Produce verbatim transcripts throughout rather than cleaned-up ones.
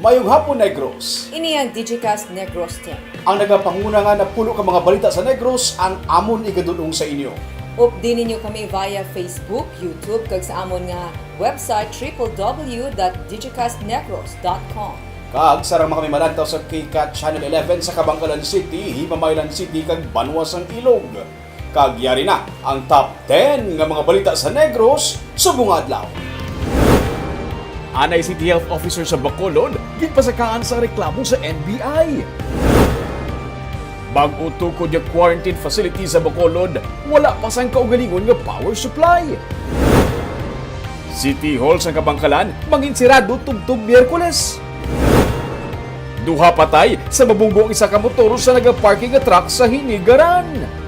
Mayong hapon, Negros. Ini ang Digicast Negros ten. Ang nagapanguna nga napulo ka mga balita sa Negros ang amon igadul-ong sa inyo. Updi ninyo kami via Facebook, YouTube, kag sa amon nga website triple w dot digicast negros dot com. Kag sarang man kami malantaw sa KCAT Channel eleven sa Kabankalan City, Himamaylan City, kag Banwa sang Ilog. Kag yari na ang top ten nga mga balita sa Negros subong nga adlaw. Anay City Health Officer sa Bacolod ginpasakaan sang reklamo sa N B I. Bag-o tukod nga quarantine facility sa Bacolod, wala pa sang kaugalingon nga power supply. City Hall sang Kabankalan manginsirado tubtob Miyerkules. Duha patay sa mabunggo ang isa ka motor sa nagaparking nga truck sa Hinigaran.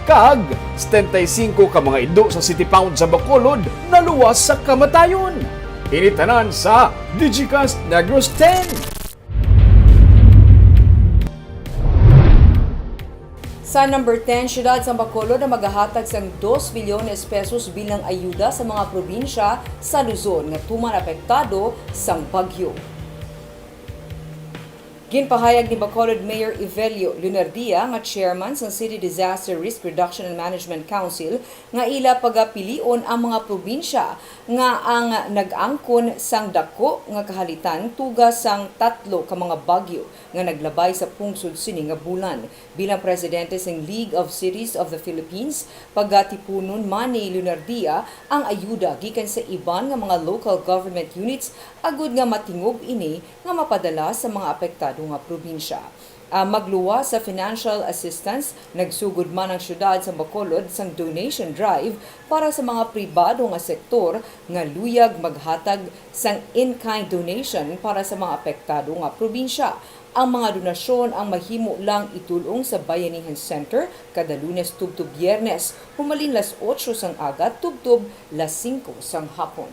Kag setenta y cinco ka mga ido sa City Pound sa Bacolod naluwas sa kamatayon. Ini tanan sa Digicast Negros ten. Sa number ten, siyudad sang Bacolod ang magahatag sang dos bilyones pesos bilang ayuda sa mga probinsya sa Luzon nga tuman apektado sang bagyo. Ginpahayag ni Bacolod Mayor Evelio Lunardia, nga chairman sang City Disaster Risk Reduction and Management Council, nga ila pagapilion ang mga probinsya nga ang nag-angkon sang dako nga kahalitan tuga sang tatlo ka mga bagyo nga naglabay sa pungsod sini nga bulan. Bilang presidente sang League of Cities of the Philippines, pagatipunon man ni Lunardia ang ayuda gikan sa iban nga mga local government units agud nga matingog ini nga mapadala sa mga apektado nga probinsya. Ah, magluwas sa financial assistance, nagsugod man ang siyudad sa Bacolod sang donation drive para sa mga pribado nga sektor nga luyag maghatag sang in-kind donation para sa mga apektado nga probinsya. Ang mga donasyon ang mahimo lang idul-ong sa Bayanihan Center kada Lunes tubtob Biyernes, humalin las otso sang aga tubtob las singko sang hapon.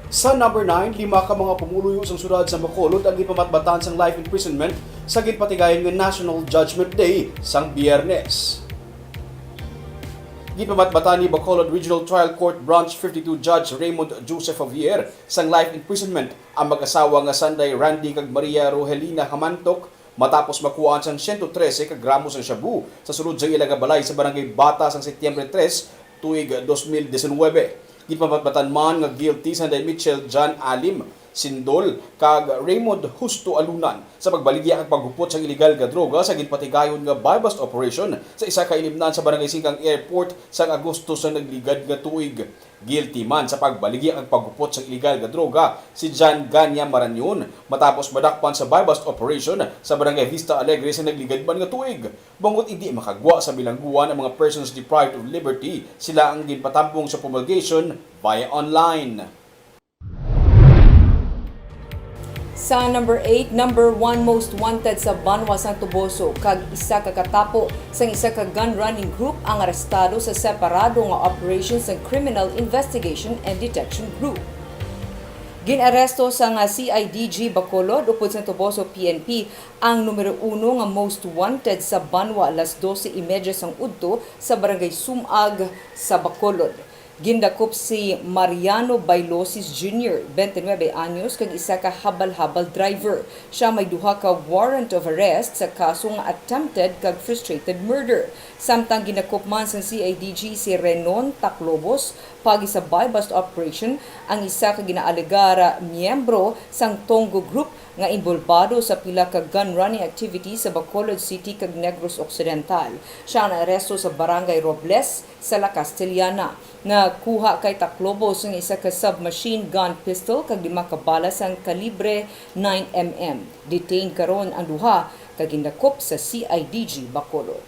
Sa number nine, lima ka mga pumuluyo sang siyudad sa Bacolod ang gipamatbatan sang life imprisonment sa ginpatigayon nga National Judgment Day sang Biyernes. Gipamatbatan ni Bacolod Regional Trial Court Branch fifty-two Judge Raymond Joseph Javier sang life imprisonment ang mag-asawa nga sanday Randy kag Maria Rogelina Hamantok matapos makuhaan sang siyento trese ka gramo sang shabu sa sulod sang ila nga balay sa Barangay Bata sang Setyembre tres, tuig dos mil diecinuebe. Ginpamatbatan man nga guilty sanday Mitchell John Alim Sindol kag Raymond Justo Alunan sa pagbaligya kag paghupot sang iligal nga droga sa ginpatigayon nga buy-bust operation sa isa ka ilimnan sa Barangay Singkang Airport sang Agosto sa nagligad nga tuig. Guilty man sa pagbaligya kag paghupot sang iligal nga droga si John Ganya Marañon matapos madakpan sa buy-bust operation sa Barangay Vista Alegre sa nagligad man nga tuig. Bangod indi makagwa sa bilangguan ang mga persons deprived of liberty, sila ang ginpatampong sa promulgation via online. Sa number eight, number one most wanted sa banwa sang Toboso kag isa ka katapo sang isa ka gun running group ang arestado sa separado nga operation sang Criminal Investigation and Detection Group. Gin-aresto sang C I D G Bacolod upod sang Toboso P N P ang numero uno nga most wanted sa banwa alas dose y media sang udto sa Barangay Sumag sa Bacolod. Gindakop si Mariano Bailosis Junior, twenty-nine anyos, kag isa ka habal-habal driver. Sia may duha ka warrant of arrest sa kaso nga attempted kag frustrated murder. Samtang gindakop man sang C I D G si Renon Taclobos paagi sa buy-bust operation ang isa ka ginaalegar miyembro sang Tonggo Group nga inbolbado sa pila ka gun running activities sa Bacolod City kag Negros Occidental. Sia naaresto sa Barangay Robles sa La Castellana. Nakuha kay Taclobos ang isa ka submachine gun pistol kag lima ka bala sang kalibre nine M M. Detained karon ang duha kag gindakop sa C I D G Bacolod.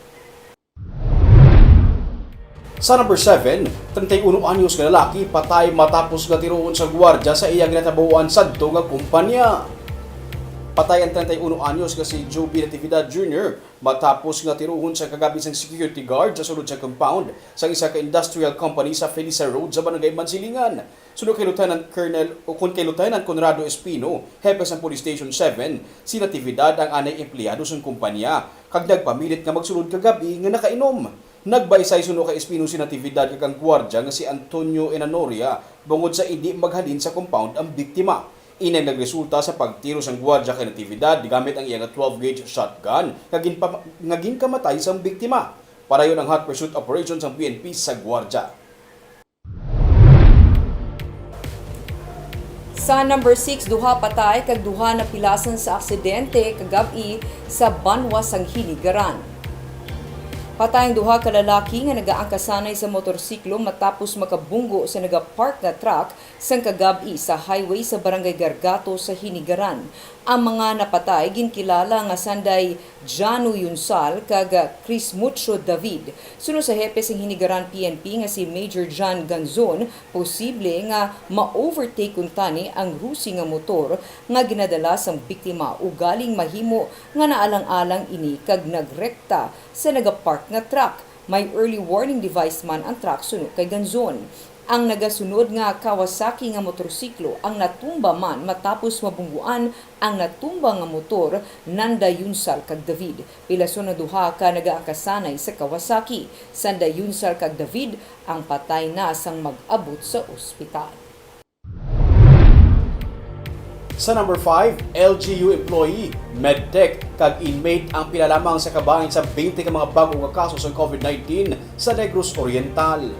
Sa number seven, treinta y uno anyos nga lalaki patay matapos nga tiroon sa gwardiya sa iya ginatabuan sadto nga kumpanya. Patay ang treinta y uno anyos nga si Joby Natividad Junior matapos nga tirohon sa kagabi sang security guard sa sulod sa compound sang isa ka industrial company sa Felisa Road sa Barangay Mansilingan. Suno kay Lieutenant Colonel, o kon kay Lieutenant Conrado Espino, hepe sang Police Station seven, si Natividad ang anay empleyado sang kumpanya kag nagpamilit nga magsulod kagabi nga nakainom. Nagbaysay suno kay Espinosa Natividad kag ang gwardya nga si Antonio Enanoria bangod sa indi maghalin sa compound ang biktima. Inang nagresulta sa pagtiro sang gwardya kay Natividad gamit ang iya nga twelve gauge shotgun nga ginpam-, nga ginkamatay sang biktima. Padayon ang hot pursuit operation sang P N P sa gwardya. Sa number six, duha patay kag duha napilasan sa aksidente kagab-i sa banwa sang Hinigaran. Patay ang duha ka lalaki nga nagaangkasanay sa motorsiklo matapos makabunggo sa nagapark nga truck sang kagab-i sa highway sa Barangay Gargato sa Hinigaran. Ang mga napatay ginkilala nga sanday Jano Yunsal kag Chris Mucho David. Suno sa hepe sang Hinigaran P N P nga si Major John Ganzon, posible nga ma-overtake kuntani ang Rusi nga motor nga ginadala sang biktima, ugaling mahimo nga naalang-alang ini kag nagrekta sa nagapark nga truck. May early warning device man ang truck, suno kay Ganzon. Ang nagasunod nga Kawasaki nga motorsiklo ang natumba man matapos mabungguan ang natumba nga motor, nanda Yunsal kag David. Pilason ang duha ka nagaangkasanay sa Kawasaki. Sanda Yunsal kag David ang patay na sang mag-abot sa ospital. Sa number five, L G U employee, medtech, kag inmate ang pila lamang sa kabahin sa twenty ka mga bag-o nga kaso sang covid nineteen sa Negros Oriental.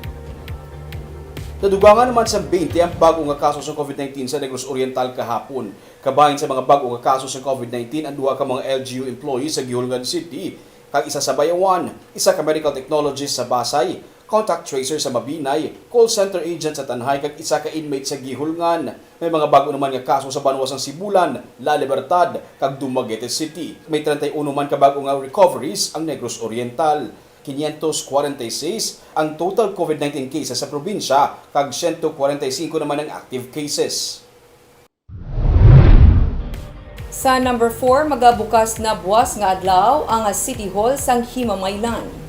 Nadugangan naman sa twenty ang bag-o nga kaso sang covid nineteen sa Negros Oriental kahapon. Kabahin sa mga bag-o nga kaso sang covid nineteen ang duha ka mga L G U employee sa Guihulngan City, kag isa sa Bayawan, isa ka medical technologist sa Basay, contact tracer sa Mabinay, call center agent sa Tanjay, kag isa ka inmate sa Guihulngan. May mga bag-o naman nga kaso sa banwa sang Sibulan, La Libertad, kag Dumaguete City. May treinta y uno man ka bag-o nga recoveries ang Negros Oriental. Quinientos kwarenta y seis ang total covid nineteen cases sa probinsya, kag siyento kwarenta y singko naman ang active cases. Sa number four, magabukas na buas nga adlaw ang City Hall sang Himamaylan.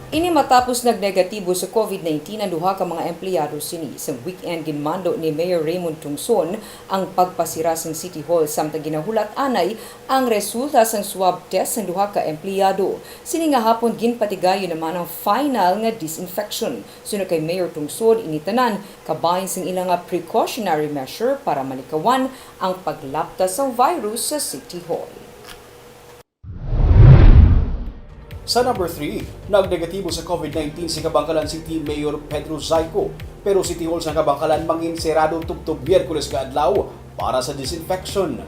Ini matapos nagnegatibo sa covid nineteen ang duha ka mga empleyado sini. Sa weekend, ginmando ni Mayor Raymond Tungson ang pagpasira sang City Hall, samtang ginahulat anay ang resulta sang swab test sang duha ka empleyado. Sini nga hapon ginpatigayon naman ang final nga disinfection. Suno kay Mayor Tungson, ini tanan kabahin sang ila nga precautionary measure para malikawan ang paglapta sang virus sa City Hall. Sa number three, nagnegatibo sa covid nineteen si Kabankalan City Mayor Pedro Zayco, pero City Hall sa Kabankalan manginserado tubtob Miyerkules nga adlaw para sa disinfection.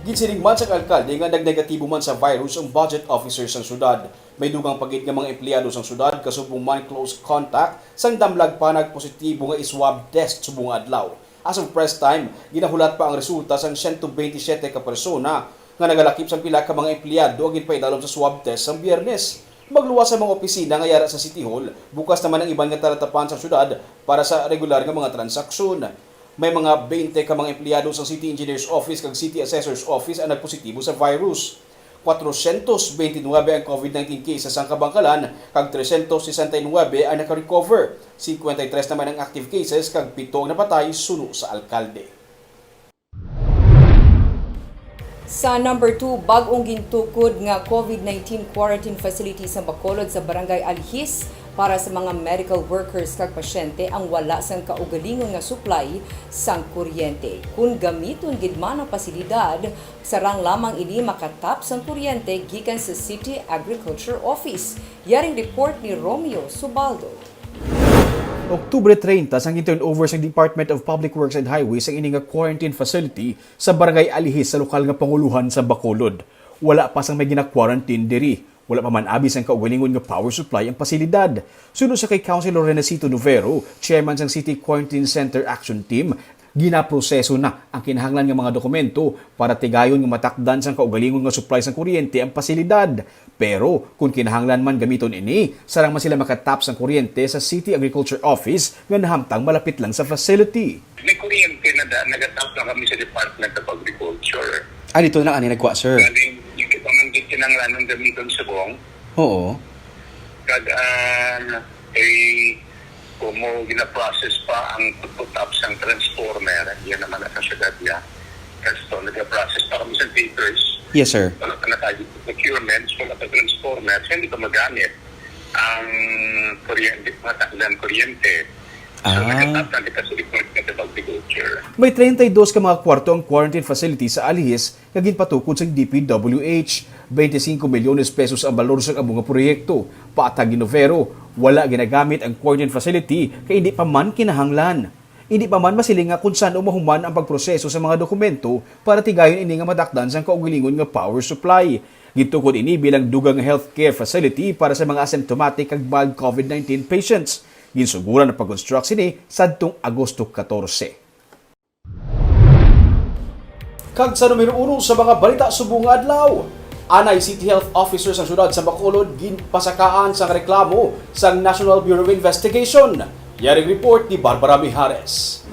Ginsiling man sang alkalde nga nagnegatibo man sa virus ang budget officer sang syudad. May dugang pa gid nga mga empleyado sang syudad kasubong man close contact sang damlag pa nagpositibo nga i-swab test subong nga adlaw. As of press time, ginahulat pa ang resulta sang siyento bentisiete ka persona nga nagalakip sang pila ka mga empleyado ang ginpaidalom sa swab test sang Biyernes. Magluwas ang mga opisina nga yara sa City Hall, bukas naman ang iban nga talatapan sa syudad para sa regular nga mga transaksyon. May mga twenty ka mga empleyado sa City Engineer's Office kag City Assessor's Office ang nagpositibo sa virus. Cuatrocientos veintinuebe ang covid nineteen cases sang Kabankalan kag trescientos sesenta y nuebe ang naka-recover. Cincuenta y tres naman ang active cases kag pito ang napatay suno sa alkalde. Sa number two, bag-ong gintukod nga covid nineteen quarantine facility sa Bacolod sa Barangay Alihis para sa mga medical workers kag pasyente ang wala sang kaugalingon nga supply sang kuryente. Kon gamiton gid man ang pasilidad, sarang lamang ini makatap sang kuryente gikan sa City Agriculture Office. Yaring report ni Romeo Subaldo. Oktubre treinta sang gin-turnover sang Department of Public Works and Highways ang ini nga quarantine facility sa Barangay Alihis sa lokal nga panguluhan sa Bacolod. Wala pa sang may gina-quarantine diri. Wala pa man abi sang kaugalingon nga power supply ang pasilidad. Suno sa kay Councilor Renesito Novero, chairman sang City Quarantine Center Action Team, ginaproseso na ang kinahanglan nga mga dokumento para tigayon nga matakdan sang kaugalingon nga supply sang kuryente ang pasilidad. Pero kon kinahanglan man gamiton ini, sarang man sila makatap sang kuryente sa City Agriculture Office nga nahamtang malapit lang sa facility. May kuryente na da, nagatap na kami sa Department of Agriculture. Ah, dito na lang ani nagkuha, sir? Galing, yung iba man gid kinahanglan ng gamiton subong. Oo. Kag, ah, eh, kumo gina-process pa ang pag-put up sang transformer, yan naman ang sa syudad niya. Kasto, nag-process pa kami sa papers. Yes, sir. Wala pa na tayo procurements, wala pa transformer. Corners, hindi ko magamit ang kuryente, mga taklan kuryente. So, Ah. Nagkataptan kita sa Department of Agriculture. May treinta y dos ka mga kwarto ang quarantine facility sa Alihis nga ginpatukod sang D P W H. Twenty-cinco milyones pesos ang balor sang amo nga proyekto. Patag ni Novero, wala ginagamit ang quarantine facility kay hindi pa man kinahanglan. Hindi pa man masiling nga kung san-o mahuman ang pagproseso sa mga dokumento para tigayon ini nga madakdan sang kaugalingon nga power supply. Gitukod ini bilang dugang nga healthcare facility para sa mga asymptomatic kag mild COVID nineteen patients. Ginsuguran ang pag-construct sini sadtong Agosto katorse. Kag sa numero uno sa mga balita subong nga adlaw, anay City Health Officer sa siyudad sa Bacolod ginpasakaan sang reklamo sang National Bureau of Investigation. Yaring report ni Barbara Mijares.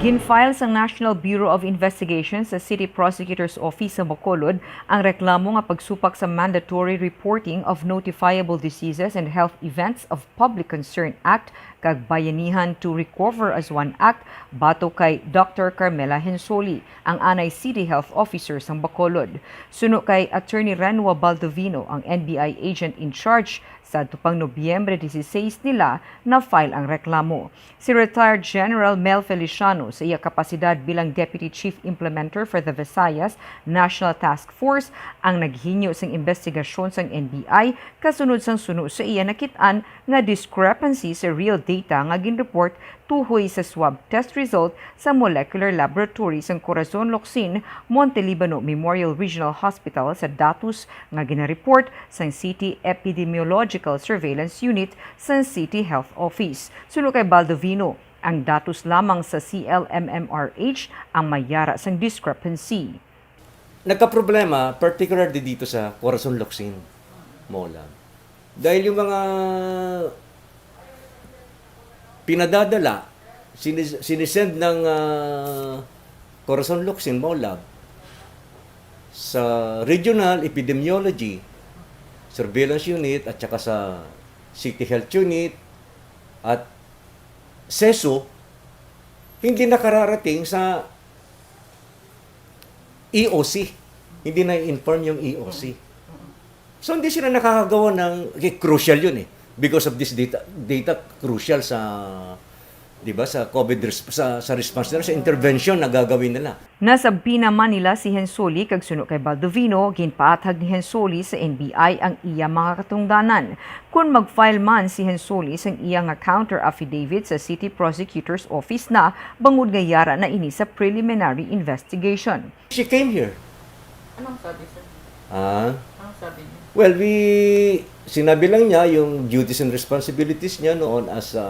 Gin-file sang National Bureau of Investigation sa City Prosecutor's Office sa Bacolod ang reklamo nga pagsupak sa Mandatory Reporting of Notifiable Diseases and Health Events of Public Concern Act kag Bayanihan to Recover as One Act batok kay Doctor Carmela Hensoli, ang anay City Health Officer sang Bacolod. Suno kay Attorney Renwa Baldovino, ang N B I agent in charge, sadto pang Nobyembre dieciséis nila na-file ang reklamo. Si retired General Mel Feliciano, sa iya kapasidad bilang Deputy Chief Implementer for the Visayas National Task Force, ang naghinyo sang imbestigasyon sang N B I kasunod sang suno sa iya nakit-an nga discrepancy sa real data nga ginreport tuhoy sa swab test result sa molecular laboratory sang Corazon Locsin Monte Libano Memorial Regional Hospital sa datos nga ginareport sang City Epidemiological Surveillance Unit sang City Health Office. Suno kay Baldovino, ang datos lamang sa C L M M R H ang may yara sang discrepancy. Nagkaproblema, particularly dito sa Corazon Locsin, Maolab. Dahil yung mga pinadadala, sinis- sinisend ng ah, Corazon Locsin, Maolab, sa Regional Epidemiology Surveillance Unit at saka sa City Health Unit at CESU, hindi nakararating sa E O C. Hindi na-inform yung E O C. So, hindi sila nakakagawa ng, eh, crucial yun eh. Because of this data, data crucial sa, di ba, sa COVID resp- sa, sa response nila, sa intervention na gagawin nila. Nasabpi naman nila si Hensoli kag suno kay Baldovino, ginpaathag ni Hensoli sa N B I ang iya mga katungdanan. Kun mag-file man si Hensoli sang iya nga counter affidavit sa City Prosecutor's Office na, bangod nga yara na ini sa preliminary investigation. She came here. Anong sabi, sir? Ah, Anong sabi niya? Well, we, sinabi lang niya yung duties and responsibilities niya noon as a,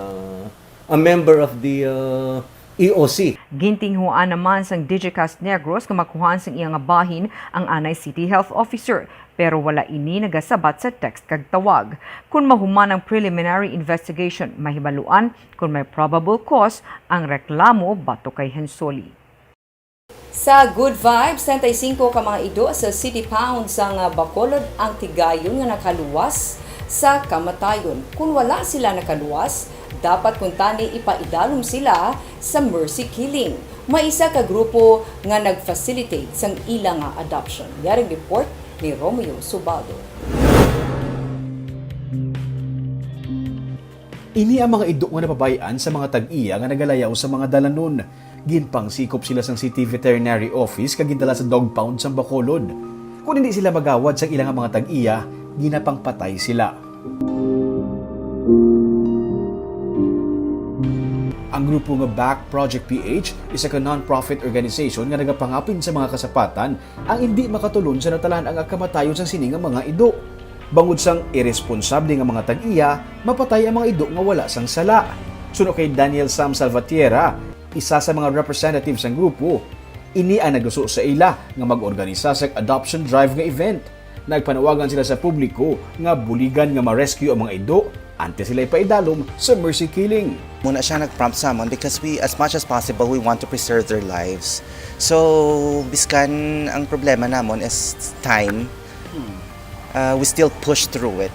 a member of the uh, E O C. Gintinguhaan naman sang Digicast Negros nga makuhaan sang iya nga bahin ang anay City Health Officer, pero wala ini nagasabat sa text kag tawag. Kun mahuman ang preliminary investigation, mahibaluan kun may probable cause ang reklamo batok kay Hensoli. Sa Good Vibes, treinta y cinco ka mga ido sa City Pound sang Bacolod ang tigayon nga nakaluwas sa kamatayon. Kun wala sila nakaluwas, dapat kuntani ipaidalom sila sa mercy killing. May isa ka grupo nga nag-facilitate sang ila nga adoption. Yaring report ni Romeo Subaldo. Ini ang mga ido nga napabay-an sa mga tag-iya nga nagalayaw sa mga dalanon. Ginpangsikop sila sang City Veterinary Office kag gindala sa dog pound sang Bacolod. Kon hindi sila magawad sang ila nga mga tag-iya, ginapangpatay sila. Ang grupo nga Back Project P H, isa ka non-profit organization nga nagapangapin sa mga kasapatan, ang indi makatulon sa natalan-ang kamatayon sang sini nga mga ido. Bangod sang iresponsable nga mga tag-iya, mapatay ang mga ido nga wala sang sala. Suno kay Daniel Sam Salvatierra, isa sa mga representative sang grupo, ini ang nagluso sa ila nga mag-organisa sa adoption drive nga event. Nagpanawagan sila sa publiko nga buligan nga ma-rescue ang mga ido antes sila ipaidalom sa mercy killing. Muna siya nag-prompt sa amon because we, as much as possible, we want to preserve their lives. So, biskan ang problema namon is time, uh, we still push through it.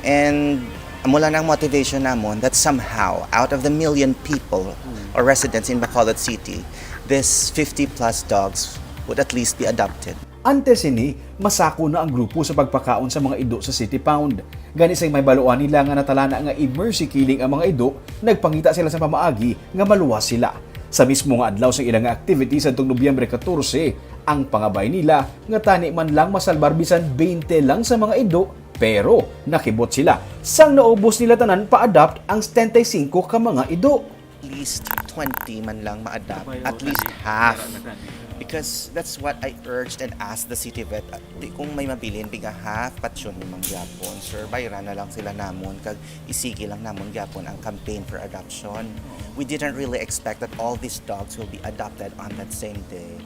And amo lang ang motivation namon that somehow, out of the million people or residents in Bacolod City, this fifty plus dogs would at least be adopted. Antes sini, masako na ang grupo sa pagpakaon sa mga ido sa City Pound. Gani, sang mahibaluan nila nga natalana nga i-mercy killing ang mga ido, nagpangita sila sa pamaagi nga maluwas sila. Sa mismo nga adlaw sa ila nga activity sadtong Nobyembre catorce, ang pangabay nila nga tani man lang masalbar bisan twenty lang sa mga ido, pero nakibot sila sang naubos nila tanan pa-adopt ang setenta y cinco ka mga ido. At least twenty man lang ma-adopt, at least half. Because that's what I urged and asked the city vet. Di, kung may mabilin, biga half, patyon man gyapon. Sir, bayran na lang sila namon, kag isigi lang namon gyapon ang campaign for adoption. We didn't really expect that all these dogs will be adopted on that same day.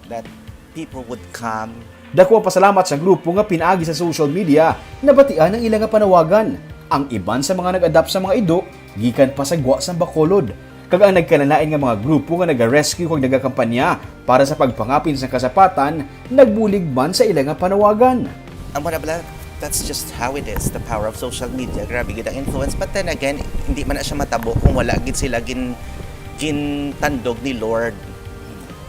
That people would come. Dako ang pasalamat sa grupo nga pinaagi sa social media nabatian ang ila nga panawagan. Ang iban sa mga nag-adopt sa mga ido gikan pa sa gwa sang Bacolod, kag ang nagkalain-lain nga mga grupo nga naga-rescue kag nagakampanya para sa pagpangapin sang kasapatan nagbulig man sa ila nga panawagan. Amo na bala, that's just how it is, the power of social media. Grabe gid ang influence. But then again, hindi man na siya matabo kung wala gid sila gin, gintandog ni Lord.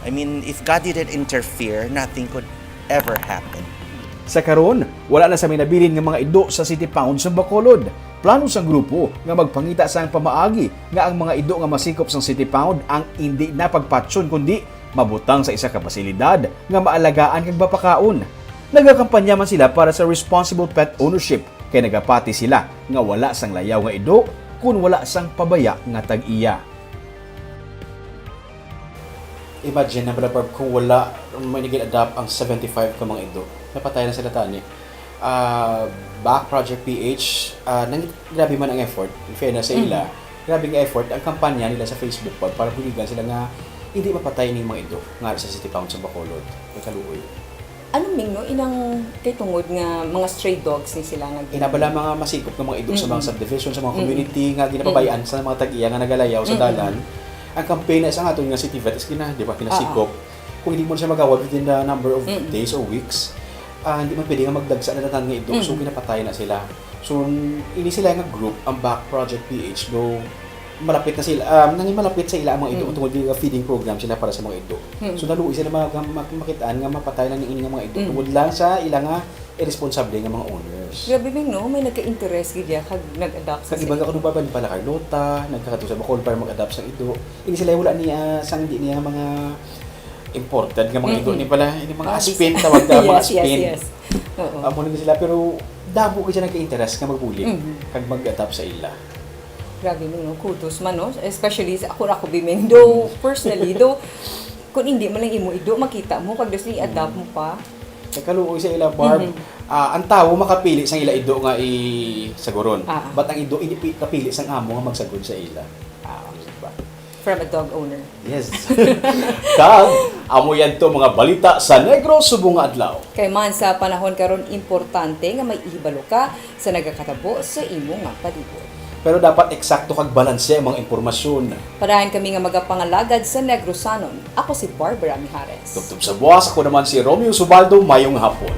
I mean, if God didn't interfere, nothing could ever happen. Sa karon, wala na sa minabilin nga mga ido sa City Pound sa Bacolod. Plano sang grupo nga magpangita sang pamaagi nga ang mga ido nga masikop sang City Pound ang indi na pagpatyon, kundi mabutang sa isa ka pasilidad nga maalagaan kag mapakaon. Nagakampanya man sila para sa responsible pet ownership, kay nagapati sila nga wala sang layaw nga ido kun wala sang pabaya nga tag-iya. Imagine na, Brother Barb, kung wala may nagin-adopt ang seventy-five ka mga ido. Napatay na sila tani. Ah, Back Project P H, ah, nang, grabe man ang effort. In fairness sa ila, grabe nga effort ang kampanya nila sa Facebook pa para buligan sila nga hindi mapatay ning mga ido nga sa City Pound sa Bacolod. May kaluoy. Ano, Ming, no? Inang kay tungod nga mga stray dogs ni sila nga gin- Inabala mga masikop nga mga ido sa mga subdivision, sa mga community nga ginapabayaan sa mga tag-iya nga nagalayaw sa dalan. Ang campaign na sa aton nga City Vet is gina, di ba, kinasikop. Kung hindi mo siya magawad within the number of days or weeks, ah, hindi man pwede nga magdagsa na tanan nga ido. So, ginapatay na sila. So, ini sila nga group, ang Back Project P H, do malapit na sila, um, nangin malapit sa ila ang mga ido tungod nga feeding program sila para sa mga ido. So, naluoy sila mag, mag, makitaan nga mapatay lang ini nga mga ido tungod lang sa ila nga irresponsable nga mga owners. Grabe, Ming, no? May nagka-interest gid ya kag nag-adopt sa Kag iba nga kuno pa, ni Pala Carlota, nagkakadto sa Bacolod para mag-adopt sa ido. Ini sila wala ni, ah, sang di niya mga imported nga mga ido ni pala, ini mga Ah, aspin, dis- tawag na mga Yes, yes, aspin. Yes. Oo. Amo na sila, pero damo gid siya nagka-interest nga magbulig kag mag-adopt sa ila. Grabe mo, no? Kudos man, no? Especially sa ako, ako, Bimeng. Though, personally, though, kung hindi man lang imo ido, makita mo, kag just i-adopt mo pa. Kay kaluoy sa ila, Barb, ah, ang tawo makapili sang ila ido nga i-saguron. Ah. But ang ido, hindi pi-, kapili sang amo nga magsagod sa ila. Ah, diba? From a dog owner. Yes. Kag, amo yan to mga balita sa Negros subong nga adlaw. Kay man sa panahon karon, importante nga may ihibalo ka sa nagakatabo sa imo nga palibot. Pero dapat eksakto kag balanse ang mga impormasyon. Padayon kami nga magapangalagad sa Negrosanon. Ako si Barbara Mijares. Tubtob sa buwas, ako naman si Romeo Subaldo. Mayong hapon.